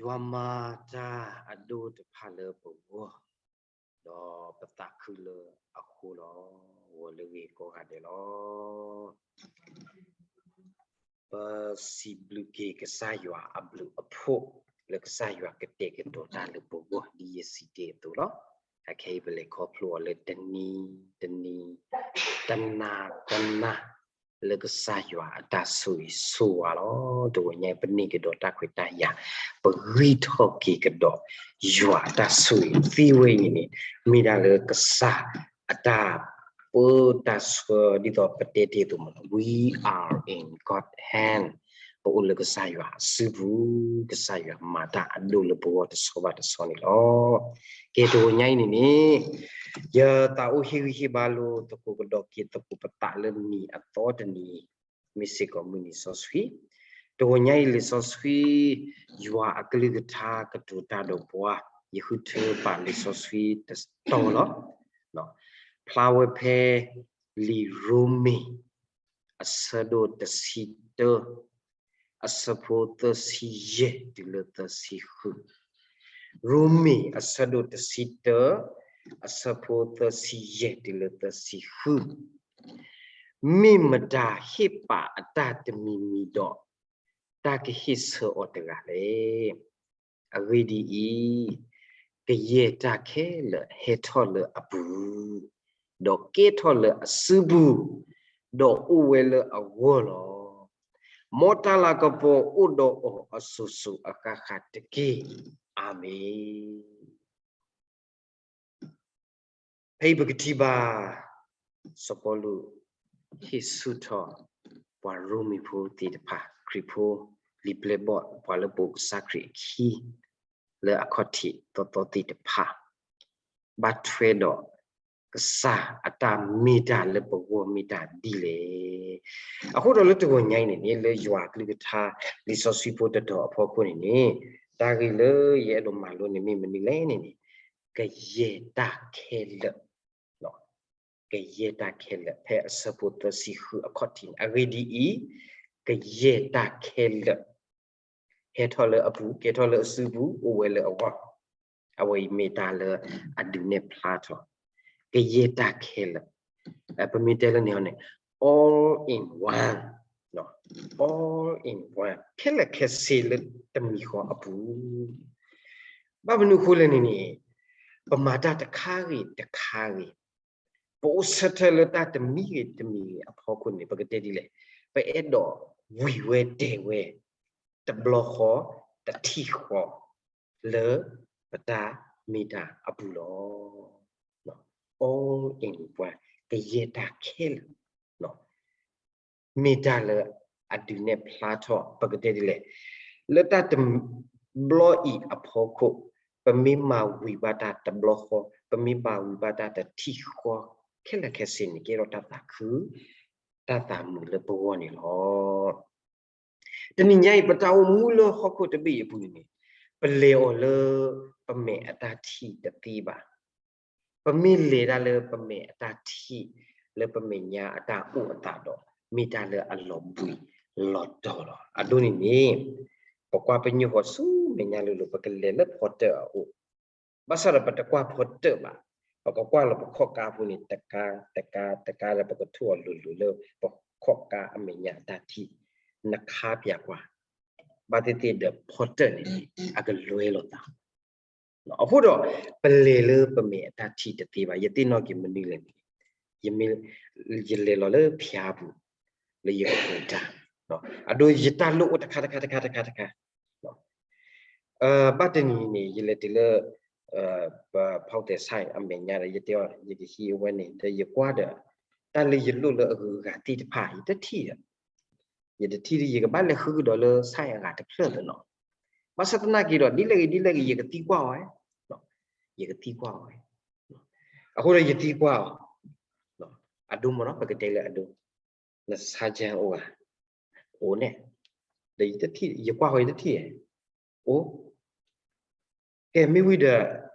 ယွၤမၤတၢ်အဒိၣ်တဖၣ်လၢပဂီၢ်, ဒီးပသးခုလၢအဃိလီၤ. ဂီၤလၢအဂ့ၤကိးဂၤဒဲးလီၤ. ပစံးဘျုးက့ၤကစၢ်ယွၤအဘျုးအဖှိၣ် လၢကစၢ်ယွၤကတဲာ်ကတီၤတၢ်လၢပဂီၢ်ဒ်ယစံးတ့ၢ်အသိးလီၤ. အခဲအံၤပလဲၤခီဖျိအီၤလၢတနံၤတနံၤ, တနၤတနၤ လၢကစၢ်ယွၤအတၢ်ဆိၣ်ဂ့ၤဆိၣ်ဝါလီၤ. တဂီၤညါအံၤပန့ၢ်ကဒီးတၢ်ခွဲးတၢ်ယာ်, ပဂံၢ်ထီၣ်က့ၤကဒီးယွၤအတၢ်ဆိၣ်ဂ့ၤသ့ဝဲအံၤန့ၣ်, မ့ၢ်ဒၣ်လၢကစၢ်အတၢ်ပၢတၢ်ဆှၢဒ်သိးပတဲတ့ၢ်အသိးမးလီၤ. We are in God hand. ပအိၣ်လၢကစၢ်ယွၤအစုပူၤ, ကစၢ်ယွၤမၤတၢ်အဒိၣ်လၢပဂီၢ်တဆီဘၣ်တဆီန့ၣ်လီၤ. ကဲတဂီၤညါအံၤန့ၣ်န့ၣ်, ယသးအိၣ်ဟ့ၣ်ဂံၢ်ဟ့ၣ်ဘါလိာ်သကိးကဒီးက့ၤသကိးပသးလၢနံၤအသီတနံၤ, မ့ၢ်စ့ၢ်ကီးမုၢ်နံၤစီဆှံ, တဂီၤညါအံၤလံာ်စီဆှံ, ယွၤအကလုၢ်ကထါကတိၤတၢ်ဒီးပှၤ, ယဃုထၢပာ်လံာ်စီဆှံတတီၤလီၤ. ဖျါဝဲဖဲ လံာ်ရိမ့ၤ အဆၢဒိၣ်တဆံတၢ, အဆၢဖိသၢဆံယဲၢ်တုၤလၢသၢဆံဃု. ရိမ့ၤအဆၢဒိၣ်တဆံတၢ, အဆၢဖိသၢဆံယဲၢ်တုၤလၢသၢဆံဃု. မ့ၢ်မတၤဟ့ၣ်ပာ်အတၢ်တမံၤမံၤဒီး, တၢ်ကဟ့ၣ်ဆၢအီၤတဂၤလဲၣ်. အဂ့ၢ်ဒ်အံၤ, ကယဲၢ်တၢ်ခဲလၢာ်ဟဲထီၣ်လၢအပူၤ, ဒီးကဲထီၣ်လၢအစုပူၤ, ဒီးအိၣ်ဝဲလၢအဂီၢ်လီၤ. မ်တၢ်လၤကပီၤအိၣ်ဒီးအီၤအစိၤစိၤအဃၣ်ဃၣ်တက့ၢ်. အၤမ့ၣ်. ဖဲအံၤပကထံၣ်ဘၣ် စီၤပီလူး ဟ့ၣ်ဆူၣ်ထီၣ် ပှၤရိမ့ၤဖိသ့ၣ်တဖၣ် ခရံာ်ဖိ လံာ်ပျဲၢ်ဘီၣ်ပှၤလၢပိာ်ကစၢ်ခရံာ်အခံ လၢအခီၣ်ထံးသီသီသ့ၣ်တဖၣ် ဘၣ်ထွဲဒီး ကစၢ်အတၢ်မ့ၢ်တၢ်လၢပဂီၢ်မ့ၢ်တၢ်ဒ်လဲၣ်. အဃိဒီးလၢတဂီၤညါအံၤန့ၣ်န့ၣ် လၢယွၤအကလုၢ်ကထါ လံာ်စီဆှံဖိတတီၤအဖီခိၣ်န့ၣ်န့ၣ် တၢ်ဂ့ၢ်လၢယအဲၣ်ဒိးမၤလိန့ၣ်မ့ၢ်မနုၤလဲၣ်န့ၣ်န့ၣ် ကယဲၢ်တၢ်ခဲလၢာ်, ကယဲၢ်တၢ်ခဲလၢာ် ဖဲအဆၢဖိသၢဆံဃုအခီၣ်ထံးန့ၣ် အဂ့ၢ်ဒ်အံၤ, ကယဲၢ်တၢ်ခဲလၢာ် ဟဲထီၣ်လၢအပူၤ ကဲထီၣ်လၢအစုပူၤ အိၣ်ဝဲလၢအဂီၢ်, အဝဲအံၤမ့ၢ်တၢ်လၢအဒုးနဲၣ်ဖျါထီၣ် ကယဲၢ်တၢ်ခဲလၢာ်, ပမ့ၢ်တဲလၢန့ၣ်အီၤန့ၣ် all in one, all in one ခဲလၢာ်ခဲဆ့လၢတမံၤဃီအပူၤ. ဘၣ်မနုၤအဃိလဲၣ်န့ၣ်န့ၣ် ပမၤတၢ်တခါဂ့ၤတခါဂ့ၤ, ပအိၣ်ဆၢထၢၣ်လၢတၢ်တမံၤဂ့ၤတမံၤဂ့ၤအဖီခိၣ်န့ၣ် ပကတဲဒ်လဲၣ်, ပအဲၣ်ဒိးဝံၤဝဲတဲာ်ဝဲ တဘျီဃီ တထံၣ်ဃီ လၢပတၢ်မ့ၢ်တၢ်အပူၤလီၤ. all in one ကယဲၢ်တၢ်ခဲလၢာ် မ့ၢ်တၢ်လၢအဒုးနဲၣ်ဖျါထီၣ် ပကတဲဒ်လဲၣ်, လၢတၢ်တဘျီအံၤအဖီခိၣ် ပမ့ၢ်မၤဝံၤဘၣ်တၢ်တဘျီဃီ ပမ့ၢ်မၤဝံၤဘၣ်တၢ်တထံၣ်ဃီ ခဲလၢာ်ခဲဆ့န့ၣ် ကဲထီၣ်တၢ်သးခု တၢ်သးမုာ်လၢပဂီၢ်န့ၣ်လီၤ. တနံၤညါအံၤ ပတၢ်အိၣ်မူလၢဟီၣ်ခိၣ်တဘ့ၣ်အံၤအပူၤန့ၣ်န့ၣ် ပလဲၤအီၤလၢပမဲာ်အတၢ်ထံၣ်တသ့ဘၣ်. ပမ့ၢ်လဲၤတၢ်လၢပမဲာ်အတၢ်ထံၣ် လၢပမဲာ်ညါအတၢ်အိၣ်အသးဒီး မ့ၢ်တၢ်လၢအလီၤဘှံးလီၤတီၤလီၤ. အဒိန့ၣ်န့ၣ် ပကွၢ်ပညိၣ်ဃီဆူမဲာ်ညါလိၤလိၤ ပကလဲၤလၢဖီတၢၣ်အအိၣ် ဘၣ်ဆၣ်ဒီးပတကွၢ်ဖီတၢၣ်ဘၣ်, ပကကွၢ်လီၤပခီၣ်ကါဖိန့ၣ် တကါ တကါ တကါဒီး ပကထိၣ်အီၤလိၤလိၤလၢပခီၣ်ကါအမဲာ်ညါအတၢ်ထံၣ် နခါပၠးကွၢ်, ဘၣ်သ့ၣ်သ့ၣ်ဒီးဖီတၢၣ်န့ၣ် အကလွဲလိာ်သး အဃိဒီး ပလဲၤလၢပမဲာ်အတၢ်ထံၣ်တသ့ဘၣ်. ယသ့ၣ်နီၣ်က့ၤမနုၤလဲၣ်န့ၣ် ယမ့ၢ် ယလဲၤလီၤလၢဖၠါပူၤ လၢယကပူၤတၢ်, အဒိယတၢ်လိၣ်အိၣ်တခါတခါတခါတခါတခါ, ဘၣ်တနံၤန့ၣ် ယလဲၤတုၤလၢ ပဖီတၢၣ် site အမဲာ်ညါဒီး ယတဲအီၤ ယကဟံးအဝဲန့ၣ် ဒီးယကွၢ်ဒီး တၢ်လၢယလိၣ်လၢအဂုၤအဂၤသ့ၣ်တဖၣ် ယတထံၣ်ဒီး ယတထံၣ်ဒီး ယကဘၣ်လဲၤဃုကဒီးလၢ site အဂၤတဖျၢၣ်သနီၤ, ဘၣ်ဆၣ်သနာ်က့ဒီး ဒ်လဲၣ်ဂ့ၤဒ်လဲၣ်ဂ့ၤ ယကသံကွၢ်အီၤဝဲ, ယကသံကွၢ်အီၤဝဲ, အဃိဒီးယသံကွၢ်အီၤ, အဒိမ့ၢ်နီၤ ပကတဲလၢအဒိ, နဆါကၢအိၣ်ဧါ, အိၣ်န့ၣ်, ဒီးယတထံၣ် ယကွၢ်ဃီၤယတထံၣ်, အိၣ် ကဲမ့ၢ်ဝံၤဒီး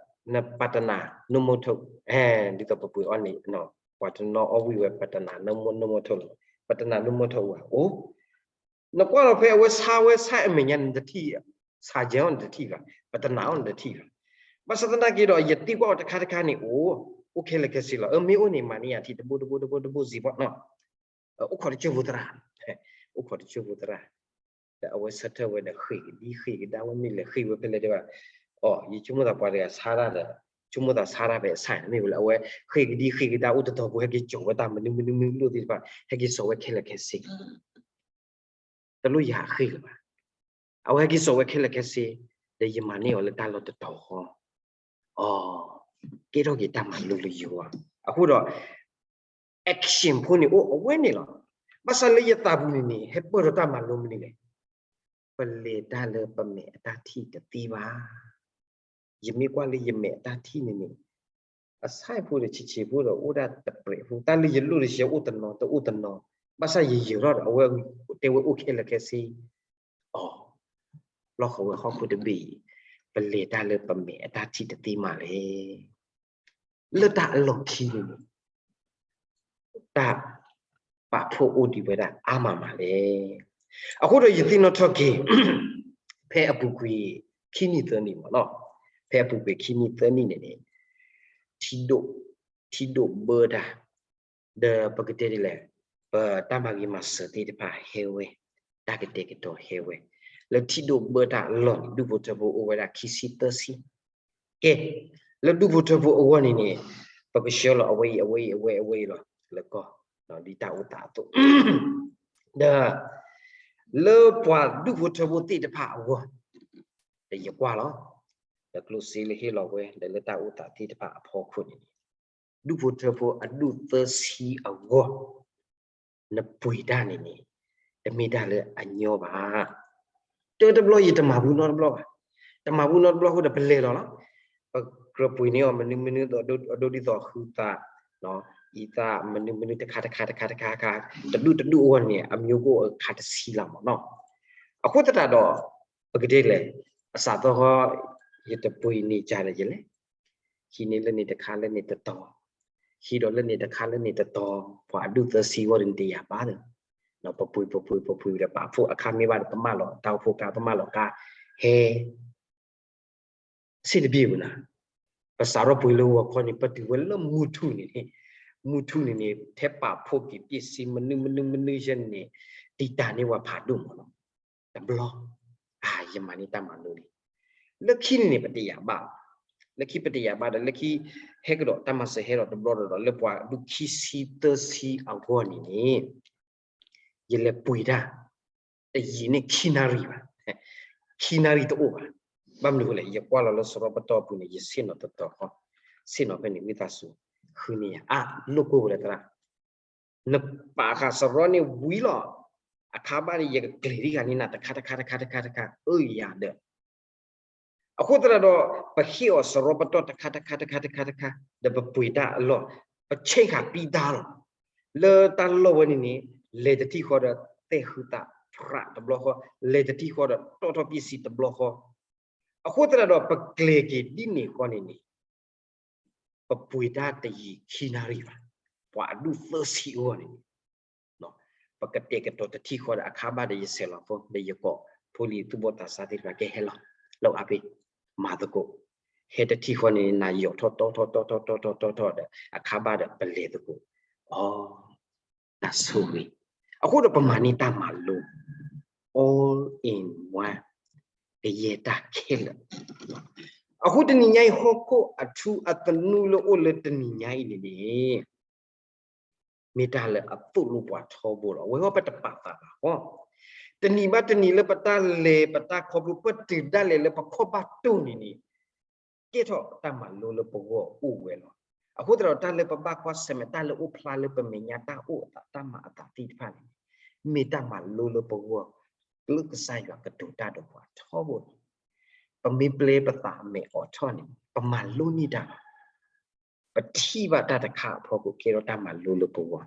နပှၤတနၤ နမိၢ်ထိၣ်, ဒ်သိးပပှ့ၤအီၣ်န့ၣ် ပှၤတနီၤအီၣ်ဝံၤဝဲ ပှၤတနၤ နမိၢ်ထိၣ်လီၤ, ပှၤတနၤ နမိၢ်ထိၣ်ဝဲ အိၣ်, နကွၢ်လီၤဖဲအဝဲဆါဝဲဆါအမဲာ်ညါ နတထံၣ် ဆါယဲအီၤနတထံၣ်ဘၣ်, ပတနာ်အီၤနတထံၣ်ဘၣ်. ဘၣ်ဆၣ်သနာ်က့ဒီး ယသံကွၢ်အီၤတခါတခါန့ၣ် အိၣ်, အိၣ်ခဲလၢာ်ခဲဆ့လီၤ. အမ့ၢ်အိၣ်န့ၣ် မၤန့ၢ်ယၤထံတဘိတဘိတဘိတဘိစ့ၢ်ကီးနီၤ. အိၣ်ခိးတစိၢ်ဖိသရၣ်, အိၣ်ခိးတစိၢ်ဖိသရၣ်, ဒီးအဝဲဆၢထၢၣ်ဝဲဒီးဃ့ၢ်ကဒံဃ့ၢ်ကဒါဝဲမ့ၢ်လဲၤဃ့ၢ်ဝဲဖဲလဲၣ်တဲဘၣ်, အိ ယဆိကမိၣ်သးပှၤတဂၤဆါတၢ်ဒီး ဆိကမိၣ်သးဆါတၢ်ဖဲအဆၣ်န့ၣ်မ့ၢ်ဝဲလၢ အဝဲဃ့ၢ်ကဒံဃ့ၢ်ကဒါအိၣ်တတီၤဖိ ဟဲက့ၤစိာ်ဝဲတၢ်မနုၤမနုၤမနုၤလိၣ်သ့ၣ်တဖၣ် ဟဲက့ၤစိာ်ဝဲခဲလၢာ်ခဲဆ့ တလိၣ်ယၤအဃ့ၢ်လၢၤဘၣ်. အဝဲဟဲက့ၤစိာ်ဝဲခဲလၢာ်ခဲဆ့, ဒီးယမၤန့ၢ်အီၤလၢတၢ်လီၢ်တတီၤဃီ, အိ ကဲထီၣ်က့ၤတၢ်မၤလိလၢယဂီၢ်. အဃိဒီး action ဖိန့ၣ်အိၣ်အဝဲန့ၣ်လီၤ. ဘၣ်ဆၣ်လၢယသးပူၤန့ၣ်န့ၣ် ဟဲပၢၢ်ထီၣ်တၢ်မၤလိမနုၤလဲၣ်. ပလဲၤတၢ်လၢပမဲာ်အတၢ်ထံၣ်တသ့ဘၣ်. ယမ့ၢ်ကွၢ်လၢယမဲာ်အတၢ်ထံၣ်န့ၣ်န့ၣ် အဆၣ်ဖိဒီးဆံးဆံးဖိဒီးအိၣ်ဒၣ်တပြဲးဖိ, တၢ်လၢယလိၣ်ဒီးယအိၣ်တနီၤတအိၣ်တနီၤ, ဘၣ်ဆၣ်ယယၢၤထီၣ်ဒီးအဝဲတဲဝဲအိၣ်ခဲလၢာ်ခဲဆ့, အိ လီၢ်ဃီဝဲဟီၣ်ခိၣ်တဘ့ၣ်အံၤ ပလဲၤတၢ်လၢပမဲာ်အတၢ်ထံၣ်တသ့မးလဲၣ်. လၢတၢ်အလီၢ်ခံန့ၣ်န့ၣ် တၢ်ပာ်ဖှိၣ်အိၣ်ဒံးဝဲဒၣ်အါမးမးလဲၣ်. အဃိဒီးယသ့ၣ်နီၣ်ထီၣ်က့ၤ ဖဲအပူၤကွံာ်ခံနံၣ်သၢနံၣ်မ့ၢ်နီၤ, ဖဲအပူၤကွံာ်ခံနံၣ်သၢနံၣ်န့ၣ်န့ၣ် ထံဒိၣ်, ထံဒိၣ်ဘၢတၢ်, ဒီးပကတဲဒ်လဲၣ်, ပတၢ်မၤဂ့ၤမၤစၢၤသ့ၣ်တဖၣ်ဟဲဝဲ, တၢ်ကတဲာ်ကတီၤဟဲဝဲ, လၢထံဒိၣ်ဘၢတၢ်အလီၢ်န့ၣ် ဒူၣ်ဖိထၢဖိအိၣ်ဝဲဒၣ်ခံဆံသၢဆံ ကဲ, လၢဒူၣ်ဖိထၢဖိအဂီၢ်န့ၣ်န့ၣ် ပကဆှၢလီၤအဝဲအံၤအဝဲအံၤအဝဲအံၤအဝဲအံၤလီၤ လၢကီၢ်, ဒ်တၢ်အိၣ်သးအသိး, ဒီး လၢပှၤဒူၣ်ဖိထၢဖိသ့ၣ်တဖၣ်အဂီၢ်, ဒီးယကွၢ်လီၤ, ဒီးကျိၣ်စ့လၢဟ့ၣ်လီၤဝဲ ဒီးလၢတၢ်အိၣ်သးသ့ၣ်တဖၣ်အဖီခိၣ်န့ၣ်န့ၣ်, ဒူၣ်ဖိထၢဖိအဒူၣ်သၢဆံအဂီၢ် နပှ့ၤတၢ်န့ၣ်န့ၣ် တမ့ၢ်တၢ်လၢအညီဘၣ်. တၢ်တဘျီယတမၤဘူးနီတဘျီဘၣ်. တမၤဘူးနီတဘျီအဃိဒီးပလဲၤလီၤလီၤ. ပကြၢးပှ့ၤန့ၢ်အီၤမနုၤမနုၤအဒိဒ်သိးဃုသး, အံသၣ်မနုၤမနုၤတခါတခါတခါတခါတခါ, တဒူၣ်တဒူၣ်အဂီၢ်န့ၣ် အမျိုးကအိၣ်အခါတဆံလီၤမ့ၢ်နီၤ. အဃိသတးဒီး ပကတဲလဲၣ်, အစးသီဃီ ယတပှ့ၤန့ၢ်ကဒီးယလဲၣ် ဟံးန့ၢ်လၢန့ၣ်တခါလၢန့ၣ်တတီၤ, ဟံးဒီးလၢန့ၣ်တခါလၢန့ၣ်တတီၤ, ပှၤအဒူၣ်သၢဆံအဂီၢ်ဒီးန့ၣ်တယာ်ဘၣ်ဒီး, ပပှ့ၤပပှ့ၤပပှ့ၤဒီးပာ်ဖှိၣ်အခါမ့ၢ်ဘၣ်ဒီး ပမၢလီၤတၢ်အိၣ်ဖှိၣ်ကါ ပမၢလီၤကါ ဟဲ စ့ၢ်တဘ့ၣ်ဝဲနၤ, ပစးထီၣ်ပှ့ၤလၢဂီၤခီန့ၣ် ပတုၤဝဲလၢမုၢ်ထူၣ်န့ၣ်န့ၣ်, မုၢ်ထူၣ်န့ၣ်န့ၣ် ထဲပာ်ဖှိၣ်က့ၤပ့ၣ်စ့မနုၤမနုၤမနုၤယဲန့ၣ်န့ၣ်, တံာ်တာ်န့ၢ်ဝဲဖးဒိၣ်မ့ၢ်နီၤ, တဘျီ, အါ ယမၤန့ၢ်တၢ်မၤလိလံ. လၢခံန့ၣ်န့ၣ် ပတယာ်ဘၣ်, လၢခံပတယာ်ဘၣ်ဒီး လၢခံ ဟဲကဒီးတၢ်မၤစၢၤဟဲဒီးတဘျီဒီး လၢပှၤဒူၣ်ခံဆံသၢဆံအဂီၢ်န့ၣ်န့ၣ် ယလဲၤပှ့ၤတၢ် တယံာ်န့ၢ်ခံနၣ်ရံၣ်ဘၣ်, ခံနၣ်ရံၣ်တအိၣ်ဘၣ်. ဘၣ်မနုၤအဃိလဲၣ်, ယကွၢ်လီၤလၢစရီပတီၢ်အပူၤန့ၣ် ယဆ့ၣ်နီၤတတီၤဃီ, ဆ့ၣ်နီၤဖဲန့ၣ် ဝံသးစူၤ ဃုန့ၢ်ယၤ အါ လိၣ်ကိၢ်ဝဲလၢသရၣ်, နပာ်ဃာ်စရီန့ၣ်ဝံၤလီၤ, အခါဘၣ်န့ၣ် ယကကျဲၤဒံးဂၤန့ၢ်နၤတခါတခါတခါတခါတခါ အၢယၤဒီး အဃိသတးဒီး ပဟ့ၣ်အီၤစရီပတီၢ်တခါတခါတခါတခါတခါ ဒီးပပှ့ၤတၢ်အလီၢ်, ပဆ့ၣ်ဃာ်ပံတၢ်လီၤ. လၢတၢ်လီၢ်ဝဲန့ၣ်န့ၣ် လဲၤတထံၣ်ဃီဒီး သဲၣ်ဃုသးဖြးတဘျီဃီ, လဲၤတထံၣ်ဃီဒီးတီၣ်ထီၣ်ပ့ၣ်စံတဘျီဃီ, အဃိသတးဒီး ပကျဲၤက့ၤဒ်န့ၣ်ဃီန့ၣ်န့ၣ် ပပှ့ၤတၢ်တယံာ်ခံနၣ်ရံၣ်ဘၣ်, ပှၤအဒူၣ်သၢဆံအဂီၢ်န့ၣ် ပကတဲာ်ကတီၤတထံၣ်ဃီဒီး အခါဘၣ်ဒီးယဆဲးလီၤဖိ ဒီးယကိးဖိလံၤသူၣ်ဘီၣ်သးစၢ်သ့ၣ်တဖၣ် ကဲဟဲလီၤ လီၤအါဖဲ မၤသကိး, ဟဲတထံၣ်ဃီန့ၣ် နၤယီၤထီၣ်တီထီၣ်တီထီၣ်တီထီၣ်တီထီၣ်ဒီး အခါဘၣ်ဒီးပလဲၤသကိး, အိ တၢ်ဆိၣ်ဂ့ၤ, အဃိဒီးပမၤန့ၢ်တၢ်မၤလိ all in one ကယဲၢ်တၢ်ခဲလၢာ်, အဃိတနံၤညါအံၤ ဟီၣ်ခိၣ်အထူအသနူလၢအိၣ်လၢတနံၤညါအံၤန့ၣ်န့ၣ် မ့ၢ်တၢ်လၢအသိၣ်လိပှၤထီဘိလီၤ. အဝဲဟီၣ်ပတပာ်သးဘၣ်ဃီ, တနံၤဘၣ်တနံၤလၢပတၢ်လဲၤပတၢ်ခီဖျိ ပတုၤဒၣ်လဲာ်လၢပခီၣ်ဘၣ်တိၢ်န့ၣ်န့ၣ် ကဲထီၣ်တၢ်မၤလိလၢပဂီၢ်အိၣ်ဝဲလီၤ. အဃိသတးဒီး တၢ်လၢပဘၣ်ကွၢ်ဆၢၣ်မဲာ် တၢ်လၢအိၣ်ဖျါလၢပမဲာ်ညါ တၢ်အိၣ်အသး တၢ်မၤအသးသ့ၣ်တဖၣ်န့ၣ် မ့ၢ်တၢ်မၤလိလၢပဂီၢ် လၢကစၢ်ယွၤကတိၤတၢ်ဒီးပှၤထီဘိန့ၣ်, ပမ့ၢ်ပျဲပသးမဲာ်အိးထီၣ်န့ၣ် ပမၤလိန့ၢ်တၢ်လီၤ. ပထံၣ်ဘၣ်တၢ်တခါအဖီခိၣ် ကဲထီၣ်တၢ်မၤလိလၢပဂီၢ်,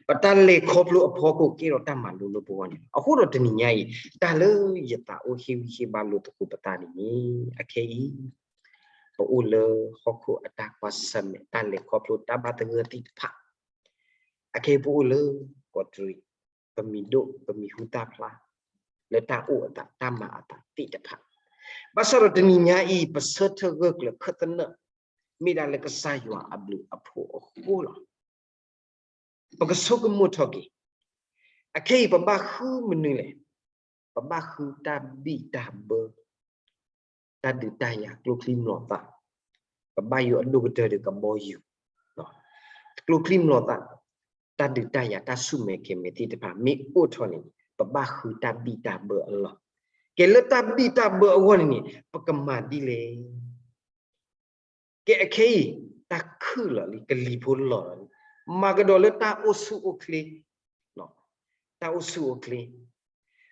ပတၢ်လဲၤခီဖျိအဖီခိၣ် ကဲထီၣ်တၢ်မၤလိလၢပဂီၢ်န့ၣ်လီၤ. အဃိဒီးတနံၤညါအံၤ တၢ်လၢယသးအိၣ်ဟ့ၣ်ဂံၢ်ဟ့ၣ်ဘါလိာ်သကိးပသးန့ၣ်န့ၣ် အခဲအံၤ ပအိၣ်လၢဟီၣ်ခိၣ်အတၢ်ကွၢ်ဆၢၣ်မဲာ် တၢ်လဲၤခီဖျိ တၢ်ဘၣ်သဂၢၢ်သ့ၣ်တဖၣ်, အခဲအံၤပအိၣ်လၢကီးတရံး, ပမံၤဒိၣ် ပမံၤဟူသၣ်ဖျါ လၢတၢ်အိၣ်အသး တၢ်မၤအသးသ့ၣ်တဖၣ် ဘၣ်ဆၣ်ဒီးတနံၤညါအံၤ ပဆၢထၢၣ်ဂၢၢ်ကျၢၤခၢၣ်သနၢၣ် မ့ၢ်ဒၣ်လၢကစၢ်ယွၤအဘျုးအဖှိၣ်အဃိလီၤ. ပကဆိကမိၣ်ထီၣ်က့ၤ အခဲအံၤပဘၣ်ဃုမနုၤလဲၣ်. ပဘၣ်ဃုတၢ်ဘံၣ်တၢ်ဘၢ တၢ်ဒုးတၢ်ယၤ ကျိချံမျိာ်သၣ်, ပဘၣ်ယိၣ်အဒိၣ်ကတၢၢ်ဒီးကဘီယူၤ, ကျိချံမျိာ်သၣ်, တၢ်ဒုးတၢ်ယၤ တၢ်ဆူၣ်မဲာ်ကဲၤမဲာ်သ့ၣ်တဖၣ် မ့ၢ်အိၣ်ထီၣ်န့ၣ် ပဘၣ်ဃုတၢ်ဘံၣ်တၢ်ဘၢအလီၢ်. ကဲလၢတၢ်ဘံၣ်တၢ်ဘၢအဂီၢ်န့ၣ်န့ၣ် ပကမၤဒ်လဲၣ်. ကဲအခဲအံၤ တၢ်ခုၣ်လီၤလံ ကလံၤဖိလီၤလီၤလံ, မၤကဒီးလၢတၢ်အိၣ်ဆူၣ်အိၣ်ချ့, တၢ်အိၣ်ဆူၣ်အိၣ်ချ့,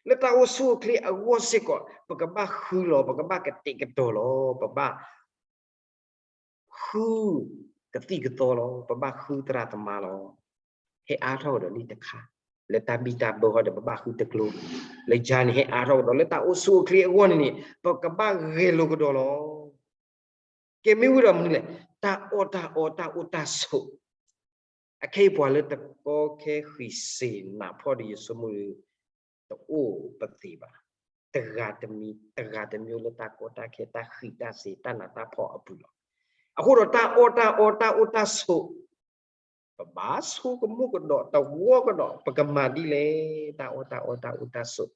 လၢတၢ်အိၣ်ဆူၣ်အိၣ်ချ့အဂီၢ်စ့ၢ်ကီး ပကဘၣ်ဃုလီၤ ပကဘၣ်ကတဲာ်ကတီၤလီၤ ပဘၣ် ဃုကသံၣ်ကသီလီၤ ပဘၣ်ဃုသရၣ်သမါလီၤ. ဟဲအါထီၣ်ကဒီးလံတခါ, လၢတၢ်ဘံၣ်တၢ်ဘၢဃီဒီး ပဘၣ်ဃုတကျိ, လၢယၤန့ၣ် ဟဲအါထီၣ်ကဒီးလၢတၢ်အိၣ်ဆူၣ်အိၣ်ချ့အဂီၢ်န့ၣ်န့ၣ် ပကဘၣ်ဂဲၤလိာ်ကဒီးလီၤ. ကဲမ့ၢ်ဝံၤဒီးမနုၤလဲၣ်, တၢ်အီၣ်တၢ်အီ တၢ်အိၣ်တၢ်ဆိး, အခဲအံၤပှၤလၢတကီခဲဃံးစ့ၤ နးဖှီၣ်ဒီး ယဆိကမိၣ် တအိၣ်ပသ့ဘၣ်, တဂၤတမံၤ တဂၤတမံၤလၢတၢ်ကီတၢ်ခဲ တၢ်ဃံးတၢ်စ့ၤ တၢ်နးတၢ်ဖှီၣ်အပူၤလီၤ. အဃိဒီးတၢ်အီၣ်တၢ်အီ တၢ်အိၣ်တၢ်ဆိး ပဘၣ်ဆိကမိၣ်ကဒီး တဝီကဒီး ပကမၤဒ်လဲၣ်, တၢ်အီၣ်တၢ်အီ တၢ်အိၣ်တၢ်ဆိး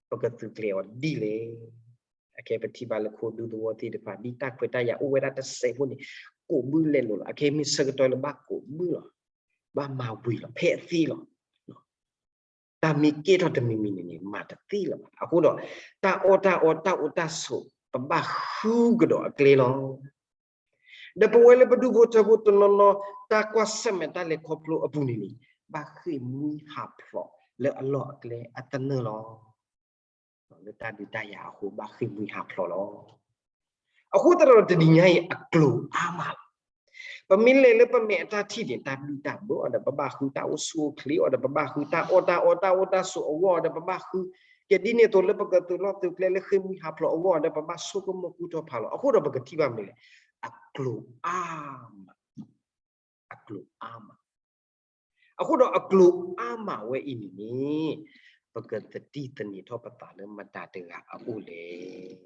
ပကသုးကျဲၤအီၤဒ်လဲၣ်. အခဲပထံၣ်ဘၣ်လၢခိၣ်ဒူသဝီသ့ၣ်တဖၣ် ဒ်တၢ်ခွဲးတၢ်ယာ်အိၣ်ဝဲဒၣ်တစဲးဖိန့ၣ် ကိးဘုလဲၤလိာ်လီၤ. အခဲမ့ၢ်ဆၢကတီၢ်လၢဘၣ်ကိးဘုလီၤ, ဘၣ်မၤဝံၤလီၤ ဖဲအသ့လီၤ. တၢ်မ့ၢ်ကဲထီၣ်တမံၤမံၤန့ၣ်န့ၣ် မၤတသ့လၢၤဘၣ်. အဃိဒီး တၢ်အီၣ်တၢ်အီ တၢ်အိၣ်တၢ်ဆိး ပဘၣ်ဃုကဒီးအကျဲလီၤ. ဒီးပဝဲလၢပဒူၣ်ဖိထၢဖိတနီၤနီၤ တၢ်ကွၢ်ဆၢၣ်မဲာ်တၢ်လဲၤခီဖျိအပူၤန့ၣ်န့ၣ် ဘၣ်ဃ့ၢ်မှံဟးဖျိးလၢအလီၢ်အကျဲအသနၢၣ်လီၤ. လၢတၢ်ဒုးတၢ်ယၤအဃိ ဘၣ်ဃ့ၢ်မှံဟးဖျိးလီၤ. အဃိသတးဒီးတနံၤညါအံၤ အကျိၤအါမးလီၤ. ပမ့ၢ်လဲၤလၢပမဲာ်အတၢ်ထံၣ်န့ၣ် တၢ်ဘံၣ်တၢ်ဘၢအီၤဒီး ပဘၣ်ဃု, တၢ်အိၣ်ဆူၣ်အိၣ်ချ့အီၤဒီး ပဘၣ်ဃု, တၢ်အီၣ်တၢ်အီ တၢ်အိၣ်တၢ်ဆိးအဂီၢ်အီၤဒီး ပဘၣ်ဃု, ကဲဒ်န့ၣ်အသိးလၢပကသုးလီၢ်သုးကျဲလၢဃ့ၢ်မှံဟးဖျိးအဂီၢ်အီၤဒီး ပဘၣ်ဆိကမိၣ်ကူထီၣ်ဖးလီၤ. အဃိဒီးပကထံၣ်ဘၣ်မနုၤလဲၣ်, အကျိၤအါမး, အကျိၤအါမး. အဃိဒီးအကျိၤအါမးဝဲအံၤန့ၣ်န့ၣ် ပကသတိသန့ၤထီၣ်ပသးလၢမတၤတဂၤအအိၣ်လဲၣ်.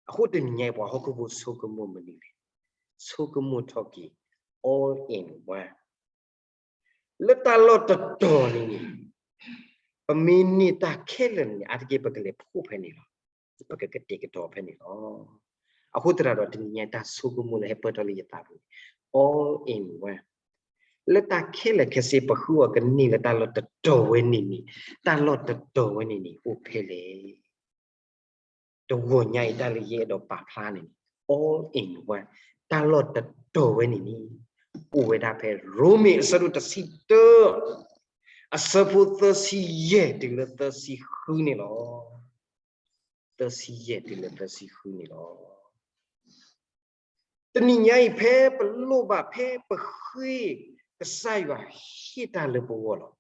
အဃိတနံၤညါအံၤ ပှၤဟီၣ်ခိၣ်ဖိဆိကမိၣ်မနုၤလဲၣ်, ဆိကမိၣ်ထီၣ်က့ၤ all in one လၢတၢ်လီၢ်တတီၤန့ၣ်န့ၣ် ပမ့ၢ်န့ၢ်တၢ်ခဲလၢာ်န့ၣ် အါတက့ၢ်ပကလဲၤဖှိၣ်ဖဲန့ၣ်လီၤ. ပကကတဲာ်ကတီၤဖဲန့ၣ်လီၤ. အဃိသတးဒီးတနံၤညါအံၤ တၢ်ဆိကမိၣ်လၢဟဲပၢၢ်ထီၣ်လၢယသးပူၤန့ၣ် all in one လၢတၢ်ခဲလၢာ်ခဲဆ့ပဃုအီၤကန့ၢ်လၢတၢ်လီၢ်တတီၤဝဲန့ၣ်န့ၣ် တၢ်လီၢ်တတီၤဝဲန့ၣ်န့ၣ် အိၣ်ဖဲလဲၣ်. တဂီၤညါအံၤ တၢ်လၢယအဲၣ်ဒိးပာ်ဖျါန့ၣ်န့ၣ် all in one တၢ်လီၢ်တတီၤဝဲန့ၣ်န့ၣ် အိၣ်ဝဲဒၣ်ဖဲရိမ့ၤအဆၢဒိၣ်တဆံတၢ အဆၢဖိသၢဆံယဲၢ်တုၤလၢသၢဆံဃုန့ၣ်လီၤ. သၢဆံယဲၢ်တုၤလၢသၢဆံဃုန့ၣ်လီၤ. တနံၤညါအံၤ ဖဲပလိၣ်ဘၣ် ဖဲပဃ့ ကစၢ်ယွၤဟ့ၣ်တၢ်လၢပဂီၢ်လီၤ.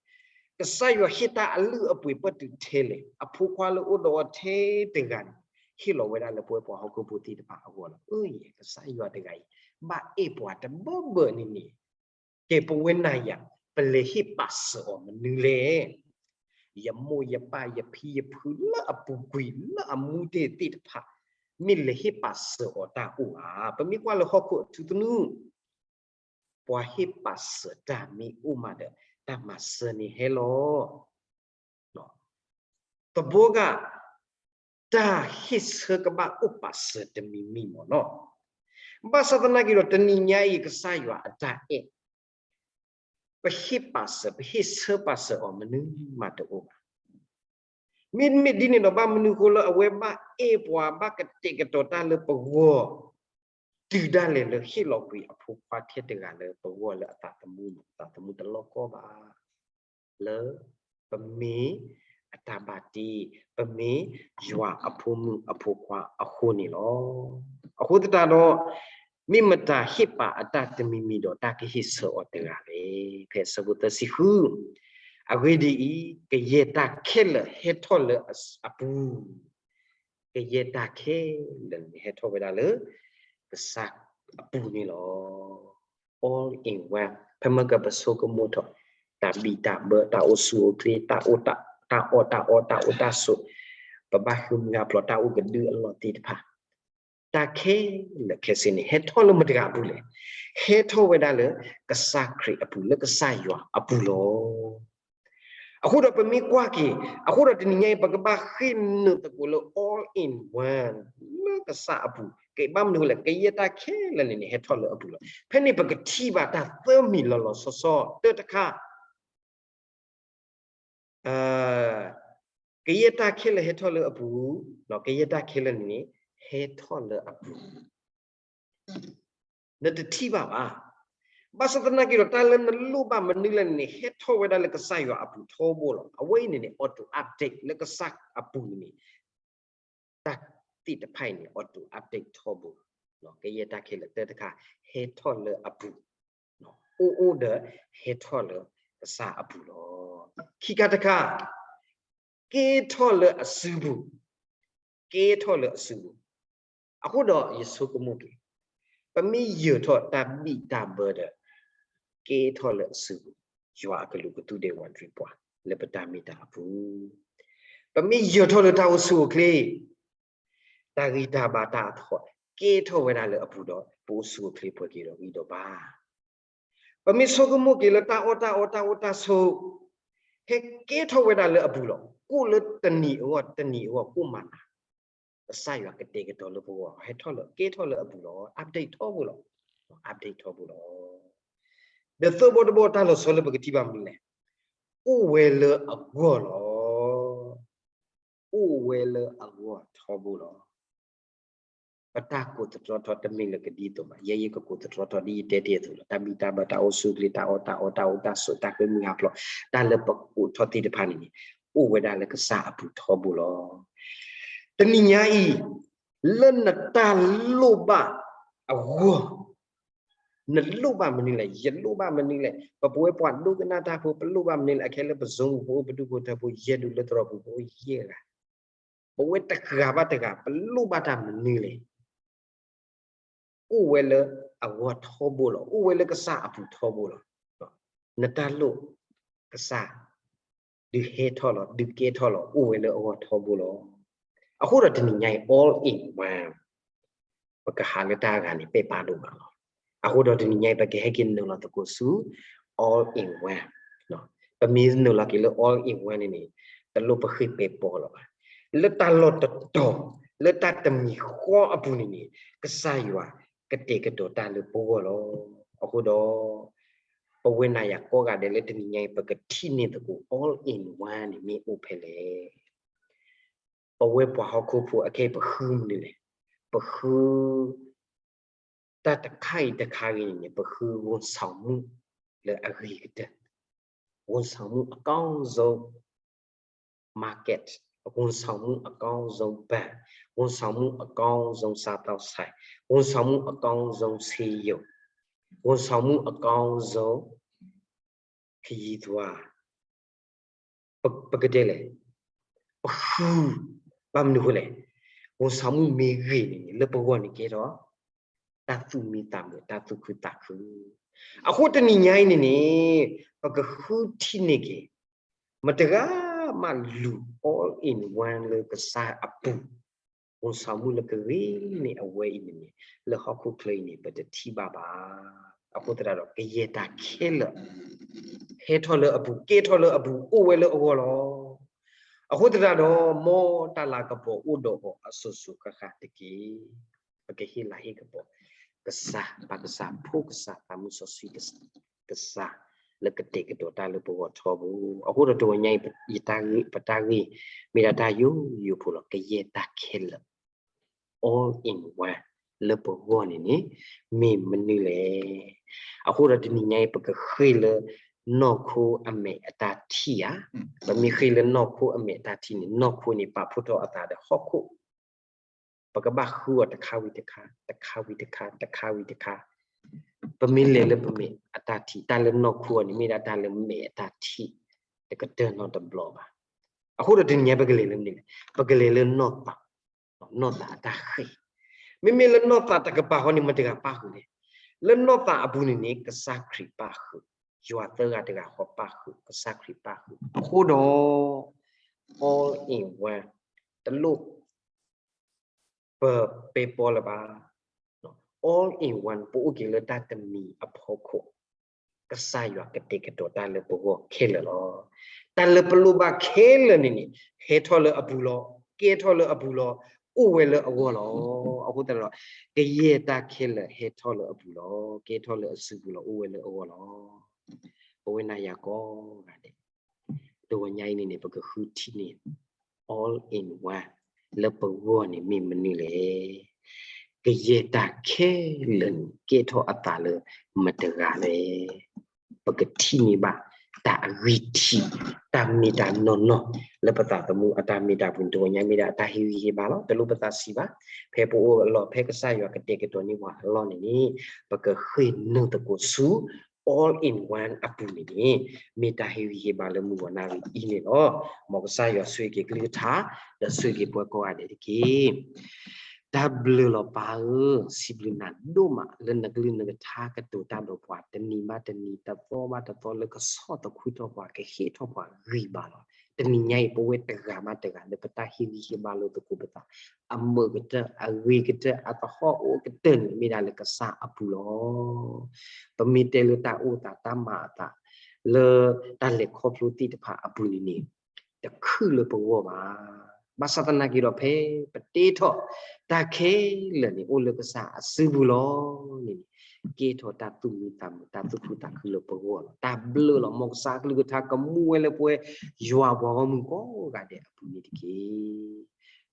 ကစၢ်ယွၤဟ့ၣ်တၢ်အလုၢ်အပှ့ၤပၢၢ်တုၤထဲလဲၣ်, အဖိခွါလၢအိၣ်ဒီးအီၤထဲတဂၤန့ၣ် ဟ့ၣ်လီၤဝဲဒၣ်လၢပဝဲပှၤဟီၣ်ခိၣ်ဖိသ့ၣ်တဖၣ်အဂီၢ်လီၤ. အၢ ယဲ ကစၢ်ယွၤတဂၤအံၤ ဘၣ်အဲၣ်ပှၤတဘၢဘၢန့ၣ်န့ၣ် ကဲပဝဲနၤယၤ ပလဲၤဟ့ၣ်ပာ်စၢၤအီၤမနုၤလဲၣ်. ယမိၢ်ယပၢ်ယဖံယဖုလၢအပူၤကွံာ်လၢအမူတ့ၢ်သ့ၣ်တဖၣ် မ့ၢ်လဲၤဟ့ၣ်ပာ်စၢၤအီၤတၢ်အိၣ်ဧါ. ပမ့ၢ်ကွၢ်လၢဟီၣ်ခိၣ်အထူသနူ ပှၤဟ့ၣ်ပာ်စၢၤတၢ်မ့ၢ်အိၣ်မးဒီး တၢ်မၤစၢၤန့ၣ်ဟဲလီၤ. တဘိဂၤ တၢ်ဟ့ၣ်ဆၢကဘၣ်အိၣ်ပာ်စၢၤတမံၤမံၤမ့ၢ်နီၤ. ဘၣ်ဆၣ်သနာ်က့ဒီး တနံၤညါအံၤ ကစၢ်ယွၤအတၢ်အဲၣ် ပဟ့ၣ်ပာ်စၢၤ ပဟ့ၣ်ဆၢပာ်စၢၤအီၤမနုၤမးတအိၣ်ဘၣ်. မ့တမ့ၢ်ဒ်န့ၣ်ဒီး ဘၣ်မနုၤဃိလၢအဝဲဘၣ်အဲၣ်ပှၤ ဘၣ်ကတဲာ်ကတီၤတၢ်လၢပဂီၢ် တုၤဒၣ်လဲာ်လၢဟ့ၣ်လီၤကွံာ်အဖိခွါထဲတဂၤလၢပဂီၢ်လၢအသးသမူန့ၣ် သးသမူတလီၢ်ကီဘၣ်. လၢပမ့ၢ်အတၢ်ဘၣ်တ့, ပမ့ၢ်ယွၤအဖိမုၣ်အဖိခွါအဃိန့ၣ်လီၤ. အဃိသတးဒီး မ့ၢ်မတၤဟ့ၣ်ပာ်အတၢ်တမံၤမံၤဒီး တၢ်ကဟ့ၣ်ဆၢအီၤတဂၤလဲၣ်. ဖဲအဆၢဖိသၢဆံဃု, အဂ့ၢ်ဒ်အံၤ, ကယဲၢ်တၢ်ခဲလၢာ်ဟဲထီၣ်လၢအပူၤ ကယဲၢ်တၢ်ခဲလၢာ်န့ၣ် ဟဲထီၣ်ဝဲဒၣ်လၢ ကစၢ်အပူၤန့ၣ်လီၤ. All in one ဖဲမ့ၢ်ကပဆိကမိၣ်ထီၣ် တၢ်ဘံၣ်တၢ်ဘၢ တၢ်အိၣ်ဆူၣ်အိၣ်ချ့ တၢ်အီၣ်တၢ်အီ တၢ်အိၣ်တၢ်ဆိး ပဘၣ်ဃုမုၢ်ဟးဖျိးတၢ်အိၣ်ကဒုအလီၢ်သ့ၣ်တဖၣ်, တၢ်ခဲလၢာ်ခဲဆ့န့ၣ် ဟဲထီၣ်လၢမတၤတဂၤအပူၤလဲၣ်. ဟဲထီၣ်ဝဲဒၣ်လၢကစၢ်ခရံာ်အပူၤ, လၢကစၢ်ယွၤအပူၤလီၤ. အဃိဒီးပမ့ၢ်ကွၢ်က့ၤ, အဃိဒီးတနံၤညါအံၤ ပကဘၣ်ဃ့ၢ်နုာ်သကိးလၢ all in one လၢကစၢ်အပူၤ, ကဘၣ်မနုၤလဲၣ်, ကယဲၢ်တၢ်ခဲလၢာ်န့ၣ်န့ၣ် ဟဲထီၣ်လၢအပူၤလီၤ. ဖဲန့ၣ်ပကထံၣ်ဘၣ်တၢ်သၢမံၤလီၤလီၤဆီဆီ, တၢ်တခါ ကယဲၢ်တၢ်ခဲလၢာ်ဟဲထီၣ်လၢအပူၤ, ကယဲၢ်တၢ်ခဲလၢာ်န့ၣ်န့ၣ် ဟဲထီၣ်လၢအပူၤ, နတထံၣ်ဘၣ်ဘၣ်. ဘၣ်ဆၣ်သနာ်က့ဒီး တၢ်လၢနလိၣ်ဘၣ်မနုၤလဲၣ်န့ၣ်န့ၣ် ဟဲထီၣ်ဝဲဒၣ်လၢကစၢ်ယွၤအပူၤထီဘိလီၤ. အဝဲအံၤန့ၣ်န့ၣ် auto update လၢကစၢ်အပူၤန့ၣ်န့ၣ် တၢ်သ့ၣ်တဖၣ်အံၤန့ၣ် auto update ထီဘိလီၤ. ကယဲၢ်တၢ်ခဲလၢာ်တၢ်တခါ ဟဲထီၣ်လၢအပူၤ, အိၣ်အိၣ်ဒီးဟဲထီၣ်လၢကစၢ်အပူၤလီၤ. ခံခါတခါ, ကဲထီၣ်လၢအစုပူၤ, ကဲထီၣ်လၢအစုပူၤ. အဃိဒီးယဆိကမိၣ်က့ၤ, ပမ့ၢ်ယၢၤထီၣ်တၢ်ဘံၣ်တၢ်ဘၢဒီး ကဲထီၣ်လၢအစုပူၤ, ယွၤအကလူးကသူၣ်ဒဲဝးတရံးပှၤ လၢပတၢ်မ့ၢ်တၢ်အပူၤ, ပမ့ၢ်ယၢၤထီၣ်လၢတၢ်အိၣ်ဆူၣ်အိၣ်ချ့ တၢ်ဂံၢ်တၢ်ဘါတၢ်အထီၣ် ကဲထီၣ်ဝဲဒၣ်လၢအပူၤဒီး ပအိၣ်ဆူၣ်အိၣ်ချ့ပှဲၤက့ၤဒီးဂံၢ်ဒီးဘါ. ပမ့ၢ်ဆိကမိၣ်က့ၤလၢတၢ်အီၣ်တၢ်အီတၢ်အိၣ်တၢ်ဆိး ဟဲကဲထီၣ်ဝဲဒၣ်လၢအပူၤလီၤ. ကိၣ်လၢတနံၤအဂီၢ် တနံၤအဂီၢ် ကိၣ်မၤနၤ ကစၢ်ယွၤကတဲာ်ကတီၤလၢပဂီၢ် ဟဲထီၣ်လၢ ကဲထီၣ်လၢအပူၤလီၤ. update ထီဘိလီၤ. update ထီဘိလီၤ. ဒီးသၢဘီတဘီတၢ်လီၤဆီလၢပကထံၣ်ဘၣ်မနုၤလဲၣ်, အိၣ်ဝဲလၢအဂီၢ်လီၤ. အိၣ်ဝဲလၢအဂီၢ်ထီဘိလီၤ. ပတၢ်ကိးသတြီထီၣ်တမ့ၢ်လၢကဒ်သိးဘၣ်. ယဲယကကိးသတြီထီၣ်ဒ်ယတဲတ့ၢ်အသိးလီၤ. တၢ်ဘံၣ်တၢ်ဘၢ တၢ်အိၣ်ဆူၣ်အိၣ်ချ့ တၢ်အီၣ်တၢ်အီ တၢ်အိၣ်တၢ်ဆိး တၢ်ဃ့ၢ်မှံဟးဖျိး တၢ်လၢပကိးထီၣ်သ့ၣ်တဖၣ်န့ၣ်န့ၣ် အိၣ်ဝဲဒၣ်လၢကစၢ်အပူၤထီဘိလီၤ. တနံၤညါအံၤ လၢနတၢ်လိၣ်ဘၣ်အဂီၢ် နလိၣ်ဘၣ်မနုၤလဲၣ်, ယလိၣ်ဘၣ်မနုၤလဲၣ်, ပပဝဲပှၤဒိကနၣ်တၢ်ဖိ ပလိၣ်ဘၣ်မနုၤလဲၣ်, အခဲလၢပ Zoom ပူၤ ပအိၣ်ပဒူၣ်ဖိထၢဖိ ယဲၢ်ဒူၣ်လၢသရိာ်ပူၤ ပအိၣ်ယဲၢ်ဂၤ, ပဝဲတဂၤဘၣ်တဂၤ ပလိၣ်ဘၣ်တၢ်မနုၤလဲၣ်, အိၣ်ဝဲလၢအဂီၢ်ထီဘိလီၤ. အိၣ်ဝဲလၢကစၢ်အပူၤထီဘိလီၤ. နတၢ်လိၣ်ကစၢ် ဒုးဟဲထီၣ်လီၤ, ဒုးကဲထီၣ်လီၤ, အိၣ်ဝဲလၢအဂီၢ်ထီဘိလီၤ. အဃိဒီးတနံၤညါအံၤ all in one ပကဟးလၢတၢ်အဂၤန့ၣ် ပဲာ်ပါဒိၣ်မးလီၤ. အဃိဒီးတနံၤညါအံၤ ပကဟဲက့ၤနုာ်လီၤသကိးဆူ all in one, ပမ့ၢ်နုာ်လီၤက့ၤလၢ all in one န့ၣ်န့ၣ် တလိၣ်ပဃ့ၢ်ပဲပီလီၤဘၣ်. လၢတၢ်လီၢ်တတီၤ လၢတၢ်တမံၤဃီအပူၤန့ၣ်န့ၣ် ကစၢ်ယွၤကတဲာ်ကတီၤတၢ်လၢပဂီၢ်လီၤ. အဃိဒီး ပဝဲနၤယၤကိးဂၤဒဲးလၢတနံၤညါအံၤ ပကထံၣ်န့ၢ်သကိး all in one န့ၣ်မ့ၢ်အိၣ်ဖဲလဲၣ်. ပဝဲပှၤဟီၣ်ခိၣ်ဖိအခဲအံၤ ပဃုမနုၤလဲၣ်, ပဃု တၢ်တခါအံၤတခါဂ့ၤန့ၣ်န့ၣ် ပဃု ဝန်ဆောင်မှု လၢအဂ့ၤကတၢၢ်, ဝန်ဆောင်မှုအကောင်းဆုံး market, ဝန်ဆောင်မှုအကောင်းဆုံး ဘဏ်, ဝန်ဆောင်မှုအကောင်းဆုံး စားသောက်ဆိုင်, ဝန်ဆောင်မှုအကောင်းဆုံး ဆေးရုံ, ဝန်ဆောင်မှုအကောင်းဆုံး ခရီးသွား ပကတဲလဲၣ်, ပဃု ဘၣ်မနုၤအဃိလဲၣ်, ဝန်ဆောင်မှု မ့ၢ်ဂ့ၤန့ၣ်န့ၣ် လၢပဂီၢ်န့ၣ်ကဲထီၣ် တၢ်သူၣ်မံသးမုာ် တၢ်သူၣ်ခုသးခု. အဃိတနံၤညါအံၤန့ၣ်န့ၣ် ပကဃုထံၣ်န့ၢ်က့ၤ မတၤတဂၤမးလူၤ all in one လၢကစၢ်အပူၤ ဝန်ဆောင်မှု လၢကဂ့ၤန့ၣ် အဝဲအံၤန့ၣ်န့ၣ် လၢဟီၣ်ခိၣ်ချၢအံၤန့ၣ် ပတထံၣ်ဘၣ်ဘၣ်. အဃိသတးဒီး ကယဲၢ်တၢ်ခဲလၢာ် ဟဲထီၣ်လၢအပူၤ ကဲထီၣ်လၢအပူၤ အိၣ်ဝဲလၢအဂီၢ်လီၤ. အဃိသတးဒီး မ်တၢ်လၤကပီၤအိၣ်ဒီးအီၤအစိၤစိၤဃၣ်ဃၣ်တက့ၢ်. ပကဟ့ၣ်လၤဟ့ၣ်ကပီၤ ကစၢ် ပၢ်ကစၢ် ဖိကစၢ် သးမုၢ်စီဆှံ ကစၢ် လၢကတဲာ်ကတီၤတၢ်လၢပဂီၢ်ထီဘိ. အဃိဒီးတဂီၤညါအံၤ ယတၢ်ဂ့ၢ် ပတၢ်ဂ့ၢ် မ့ၢ်ဒၣ်တၢ်ယိယိဖိလီၤ. ကယဲၢ်တၢ်ခဲလၢာ် all in one လၢပဂီၢ်န့ၣ်န့ၣ် မ့ၢ်မနုၤလဲၣ်. အဃိဒီးတနံၤညါအံၤ ပကဃ့ၢ်လၢနီၢ်ခိအမဲာ်အတၢ်ထံၣ်ဧါ. ပမ့ၢ်ဃ့ၢ်လၢနီၢ်ခိအမဲာ်အတၢ်ထံၣ်န့ၣ် နီၢ်ခိန့ၣ် ပာ်ဖှိၣ်ထီၣ်အသးဒီးဟီၣ်ခိၣ် ပကဘၣ်ဃုအီၤတခါဝံၤတခါ တခါဝံၤတခါ တခါဝံၤတခါ. ပမ့ၢ်လဲၤလၢပမဲာ်အတၢ်ထံၣ် တၢ်လၢနီၢ်ခိအီၤန့ၣ် မ့ၢ်ဒၣ်တၢ်လၢမဲာ်အတၢ်ထံၣ် တကတၢၢ်နီတဘျီဘၣ်. အဃိဒီးတနံၤညါပကလဲၤလၢမနုၤလဲၣ်, ပကလဲၤလၢနီၢ်သး, နီၢ်သးအတၢ်ဃ့ၢ်. မ့မ့ၢ်လၢနီၢ်သးတကပၤဃီန့ၣ် မတၤတဂၤပၣ်ဃုာ်လဲၣ်. လၢနီၢ်သးအပူၤန့ၣ်န့ၣ် ကစၢ်ခရံာ်ပၣ်ဃုာ်, ယွၤသၢဂၤတဂၤဃီပၣ်ဃုာ်, ကစၢ်ခရံာ်ပၣ်ဃုာ်. အဃိဒီး all in one တလိၣ် ပပဲပီလၢၤဘၣ်. All in one ပအိၣ်က့ၤလၢတၢ်တမံၤအဖီခိၣ်, ကစၢ်ယွၤကတဲာ်ကတီၤတၢ်လၢပဂီၢ်ခဲလၢာ်လီၤ. တၢ်လၢပလိၣ်ဘၣ်ခဲလၢာ်န့ၣ်န့ၣ် ဟဲထီၣ်လၢအပူၤလီၤ, ကဲထီၣ်လၢအပူၤလီၤ, အိၣ်ဝဲလၢအဂီၢ်လီၤ. အဃိသတးဒီး ကယဲၢ်တၢ်ခဲလၢာ်ဟဲထီၣ်လၢအပူၤလီၤ, ကဲထီၣ်လၢအစုပူၤလီၤ, အိၣ်ဝဲလၢအဂီၢ်လီၤ. ပဝဲနၤယၤကိးဂၤဒဲး တဂီၤညါအံၤန့ၣ်န့ၣ် ပကဃုထံၣ်န့ၢ် all in one လၢပဂီၢ်န့ၣ်မ့ၢ်မနုၤလဲၣ်. ကယဲၢ်တၢ်ခဲလၢာ်န့ၣ် ကဲထီၣ်အသးလၢမတဂၤလဲၣ်. ပကထံၣ်န့ၢ်ဘၣ်တၢ်အဂံၢ်ထံး, တၢ်မ့ၢ်တၢ်နီၢ်နီၢ် လၢပသးသမူအတၢ်မ့ၢ်တၢ်ပူၤန့ၣ် တဂီၤညါမ့ၢ်ဒၣ်အတၢ်ဟ့ၣ်ဂံၢ်ဟ့ၣ်ဘါလီၤ. တလိၣ်ပသးဆံးဘၣ်. ဖဲပအိၣ်အလီၢ်ဖဲကစၢ်ယွၤကတဲာ်ကတီၤန့ၢ်ပှၤအလီၢ်န့ၣ်န့ၣ် ပကဃ့ၢ်နုာ်သကိးဆူ all in one အပူၤန့ၣ်န့ၣ် မ့ၢ်တၢ်ဟ့ၣ်ဂံၢ်ဟ့ၣ်ဘါလၢမုၢ်ဂီၤနၣ်ရံၣ်အံၤန့ၣ်လီၤ. မ်ကစၢ်ယွၤဆိၣ်ဂ့ၤက့ၤကလုၢ်ကထါ ဒီးဆိၣ်ဂ့ၤက့ၤပှၤကိးဂၤဒဲးတက့ၢ်. တၢ်ဘျုးလီၤပၢ်ဧၢ, စံးဘျုးနၤဒိၣ်မးလၢနကလုၢ်နကထါကတိၤတၢ်ဒီးပှၤ တနံၤဘၣ်တနံၤ တသီဘၣ်တသီလၢကဆီၣ်သခူထီၣ်ပှၤ ကဟ့ၣ်ထီၣ်ပှၤဂံၢ်ဘါလီၤ. တနံၤညါအံၤ ပဝဲတဂၤဘၣ်တဂၤလၢပတၢ်ဟ့ၣ်ဂံၢ်ဟ့ၣ်ဘါလိာ်သကိးပသး အမုာ်ကတၢၢ် အဂ့ၤကတၢၢ် အသဟီၣ်အိၣ်ကတၢၢ်န့ၣ် မ့ၢ်ဒၣ်လၢကစၢ်အပူၤလီၤ. ပမ့ၢ်တဲလၢတၢ်အိၣ်သးတၢ်မၤအသး လၢတၢ်လဲၤခီဖျိသ့ၣ်တဖၣ်အပူၤန့ၣ်န့ၣ် တခုၣ်လၢပဂီၢ်ဘၣ်. ဘၣ်ဆၣ်သနာ်က့ဒီး ဖဲပတ့ထီၣ်တၢ်ခဲလၢာ်န့ၣ် အိၣ်လၢကစၢ်အစုပူၤလီၤန့ၣ်န့ၣ် ကဲထီၣ်တၢ်သူၣ်မံသးမုာ် တၢ်သူၣ်ခုသးခုလၢပဂီၢ်လီၤ. တၢ်ဘျုးလီၤ. မ်ကစၢ်ကလုၢ်ကထါကမူဝဲလၢပဝဲယွၤပှၤဂီၢ်မုၢ်ကိးဂၤဒဲးအပူၤန့ၣ်တက့ၢ်.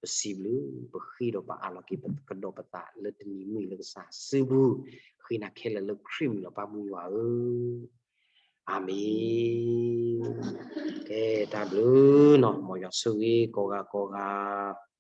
ပစံးဘျုး ပဃ့ဒီးပအးလီၤက့ၤ ပကဒီးပသးလၢတနံၤမုၢ်လၢကစၢ်စုပူၤ, ဃ့နၤခဲလၢာ်လၢခရံာ်မံၤလီၤ ပၢ်မုၢ်ယွၤဧၢ, အၤမ့ၣ်. ကဲ တၢ်ဘျုးနီၤ, မ်ယွၤဆိၣ်ဂ့ၤကိးဂၤကိးဂၤ.